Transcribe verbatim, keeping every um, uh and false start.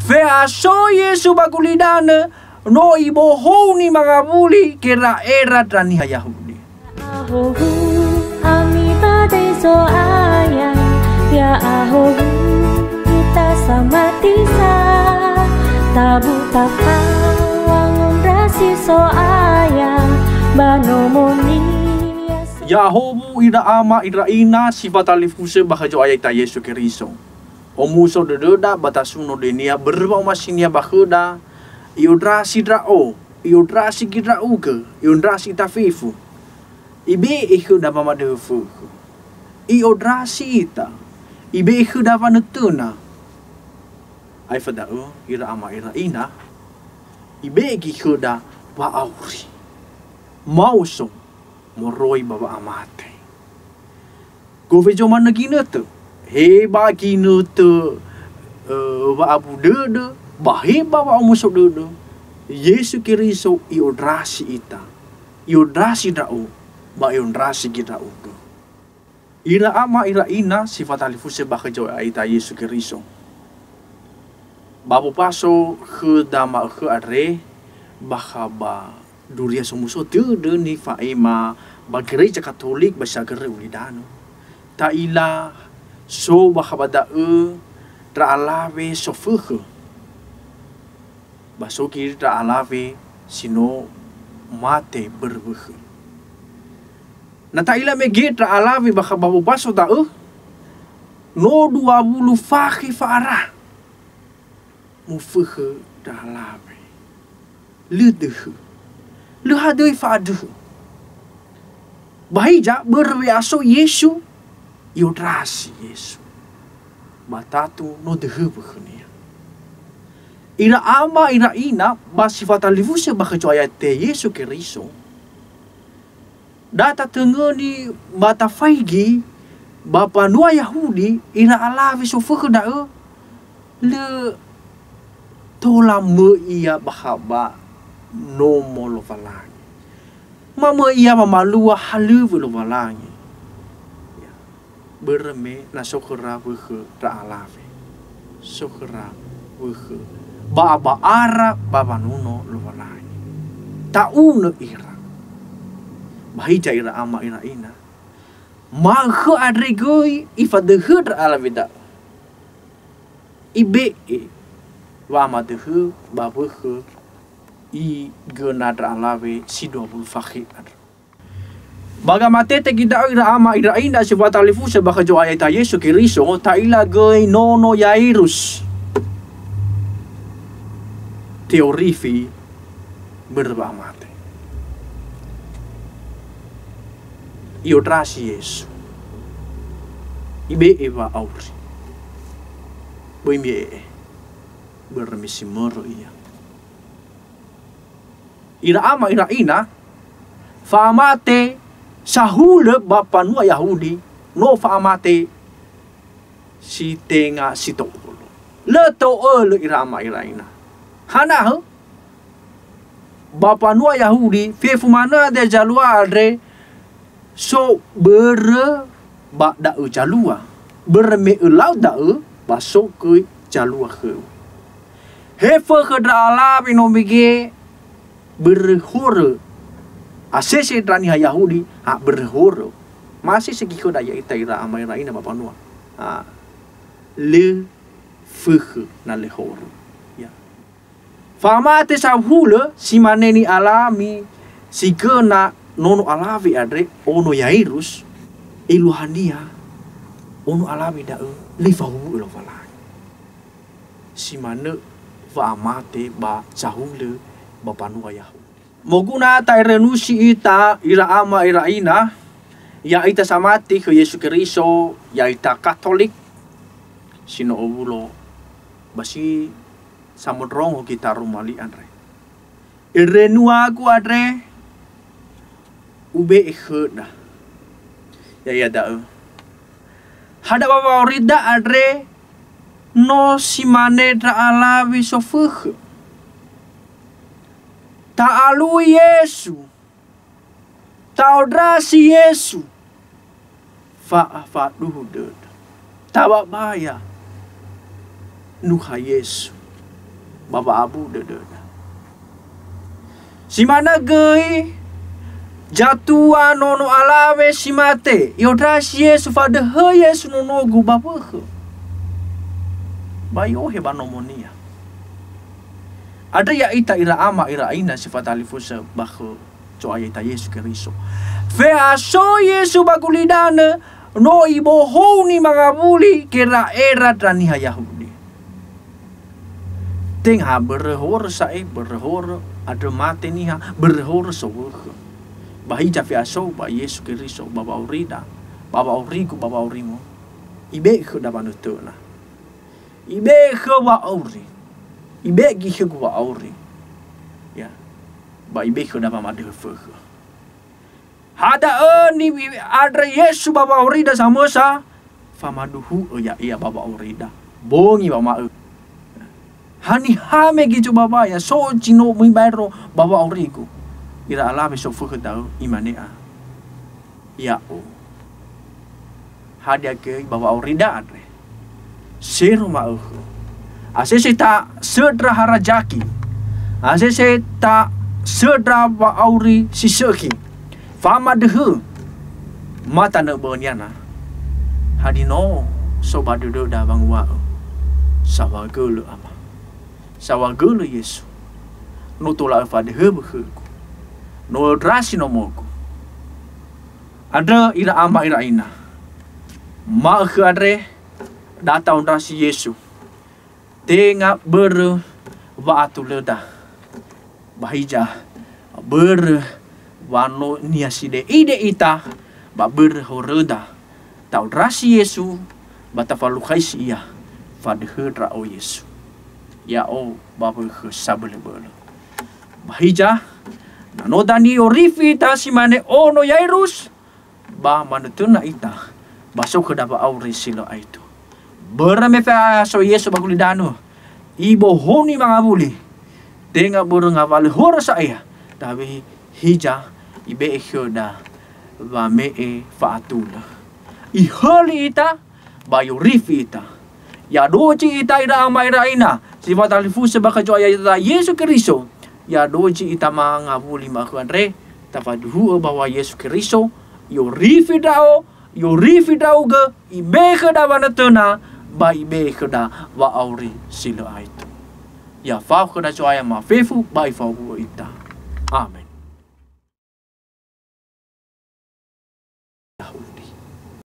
Fe'asoi Yesu ba gulidanö, no ibohouni mangawuli gera'era ndra niha Yahudi. Ahowu ami ba dai Zo'aya, ya ahowu ita samati sa, tabu tafa wangondrasi Zo'aya, ba nomo-Nia. Ya ahowu ira ama, ira ina si fatalifusö ba khö Zo'aya ita Yesu Keriso. Omuso dödöda ba tasuno döi-Nia börö wa'omasi-Nia ba khöda, I'ondrasi ndra'o, I'ondrasi göi ndra'ugö, I'ondrasi ita fefu. Ibe'e khöda wamadöhö fökhö. I'ondrasi ita, Ibe'e khöda wanötöna. Aefa da'ö, ira ama, ira ina, Ibe'e göi khöda wa'auri. Maoso moroi ba wa'amate. Gofu zi manö ginötö. He ba ginötö, ö, wa'abu dödö, ba he ba wa'omuso dödö, Yesu Keriso I'ondrasi ita. I'ondrasi ndra'o, ba I'ondrasi göi ndra'ugö. Ira ama, ira ina, si fatalifusö ba khö Zo'aya ita Yesu Keriso. Ba wobaso khöda ma'ökhö andre, bakha ba Duria Somuso dödö nifa'ema ba Gereja Katolik ba sagörö ulidanö. Ta'ila so bakha ba da'ö ndra alawe sofökhö. Ba so göi ndra alawe si no mate börö wökhö. Na ta'ila mege ndra alawe bakha ba wobaso da'ö, no dua wulu fakhe fa'ara. Mofökhö ndra alawe. Lö döhö. Lö hadöi fa'adöhö. Ba hiza, börö we'asoi Yesu, I'ondrasi Yesu. Ba tatu no döhö wökhönia. Ira ama, ira ina, ba si fatalifusö ba khö Zo'aya ita Yesu Keriso, da tatöngöni ba tafaigi ba mbanua Yahudi ira alawe sofökhö da'ö, lö tola möi ia bakha ba nomo Lowalangi. Ma möi ia wamalua halöŵö Lowalangi. Ya. Börö me na so khöra wökhö ndra alawe. So khöra wökhö ba'aba'ara ba wanuno Lowalangi. Ta'unö ira. Ba hiza ira ama, ira ina. Ma'ökhö andre göi ifadöhö ndra alawe da'ö. Ibe'e wa'amadöhö ba wökhö igöna ndra alawe si dua wulu fakhe andrö. Ba gamatete göi da'ö ira ama, ira ina si fatalifusö ba khö Zo'aya ita Yesu Keriso, ta'ila göi nono Yairus. Te'orifi börö wa'amate. I'ondrasi Yesu. Ibe'e wa'auri. Böi mi'e'e. Börö me si mörö ia. Ira ama, ira ina, fa'amate sahulö ba mbanua Yahudi, no fa'amate si tenga si to'ölö. Lö to'ölö ira ama, ira ina. Hana hö? Ba mbanua Yahudi, fefu manö andre zalua andre, so börö ba da'ö zalua. Börö me ölau da'ö, ba so göi zalua khöu. He fökhö ndra alawe no mege börö horö. Asese ndra niha Yahudi, ha börö horö. Ma'asese göi khöda ya'ita ira ama, ira ina ba mbanua. Ha. Lö fökhö na lö horö. Ya. Fa'amate sahulö si mane ni'alami si göna nono alawe andre, ono Yairus, eluahania ono alawe da'ö lö ifahuhu'ö Lowalangi. Si manö wa'amate ba sahulö ba mbanua Yahudi. Moguna ta'erenusi ita, ira ama, ira ina, ya'ita samati khö Yesu Keriso, ya'ita Katolik, si no owulo, ba si samondrongo göi taroma li andre. Erenuagu andre, ube'e khöda. Ya'ia da'ö. Hadia ba wa'aurida andre, no si mane ndra alawe sofökhö. Ta'alui Yesu. Ta'ondrasi Yesu. Fa-, faduhu dödö. Tababaya nuha Yesu. ba wa'abu dödöda. Si manö göi zatua nono alawe si mate, i'ondrasi Yesu, fadöhö Yesu nonogu ba wökhö. Ba i'ohe ba nomonia. Andrö ya'ita ira ama, ira ina si fatalifusö ba khö Zo'aya ita Yesu Keriso. Fe'asoi Yesu ba gulidanö, no ibohouni mangawuli gera'era ndra niha Yahudi. Tenga börö horö sa'ae, börö horö andrö mate niha, börö horö sowökhö. Ba hiza fe'asou ba Yesu Keriso, ba wa'aurida, ba wa'aurigu, ba wa'aurimu. Ibe'e khöda wanötöna. Ibe'e khö wa'auri. Ibe'e göi khögu wa'auri. Ya. Ba ibe'e khöda wamadöhö fökhö. Ha da'ö ni'andrö Yesu ba wa'aurida samösa, famaduhu'ö ya'ia ba wa'aurida. Bongi wama'ö, "Haniha me göi zobawaya, so zi no möi baero ba wa'aurigu?" Ira alawe sofökhö da'ö, imane a, "Ya'o." Hadia göi ba wa'aurida andre? Sero ma'ökhö. Asese ta söndra harazaki. Asese ta söndra wa'auri si sökhi. Famadöhö. Ma tanö bö'önia na. Hadia no so ba dödöda wangua'ö, "Saohagölö Ama. Saohagölö Yesu. No tola öfadöhö wökhögu. No öndrasi nomogu." Andrö ira ama, ira ina. Ma'ökhö andre, da ta'ondrasi Yesu. Tenga börö wa'atulöda. Ba hiza, börö wa no nihaside'ide ita, ba börö horöda ta'ondrasi Yesu, ba tafalukhaisi Ia, fadöhö ndra'o Yesu. Ya'o ba wökhö sabölöbölö. Ba hiza, na no dania orifi ita si mane ono Yairus, ba manötöna ita, ba so khöda wa'auri si lö aetu. Börö me fe'asoi Yesu ba gulidanö, ibohouni mangawuli, tenga börö ngawalö horö sa'ae, tabe'e hiza ibe'e khöda wame'e fa'atulö. Ihöli ita, ba i'orifi ita. I'adozi ita ira ama ira ina, si fatalifusö ba khö Zo'aya ita Yesu Keriso. I'adozi ita mangawuli ma'ökhö andre, tafaduhu'ö ba wa Yesu Keriso, i'orifi ndra'o, i'orifi ndra'ugö, ibe'e khöda wanötöna, ba ibe'e khöda wa'auri si lö aetu. Ya fao khöda Zo'aya mafefu, ba ifawu'ö ita. Amen.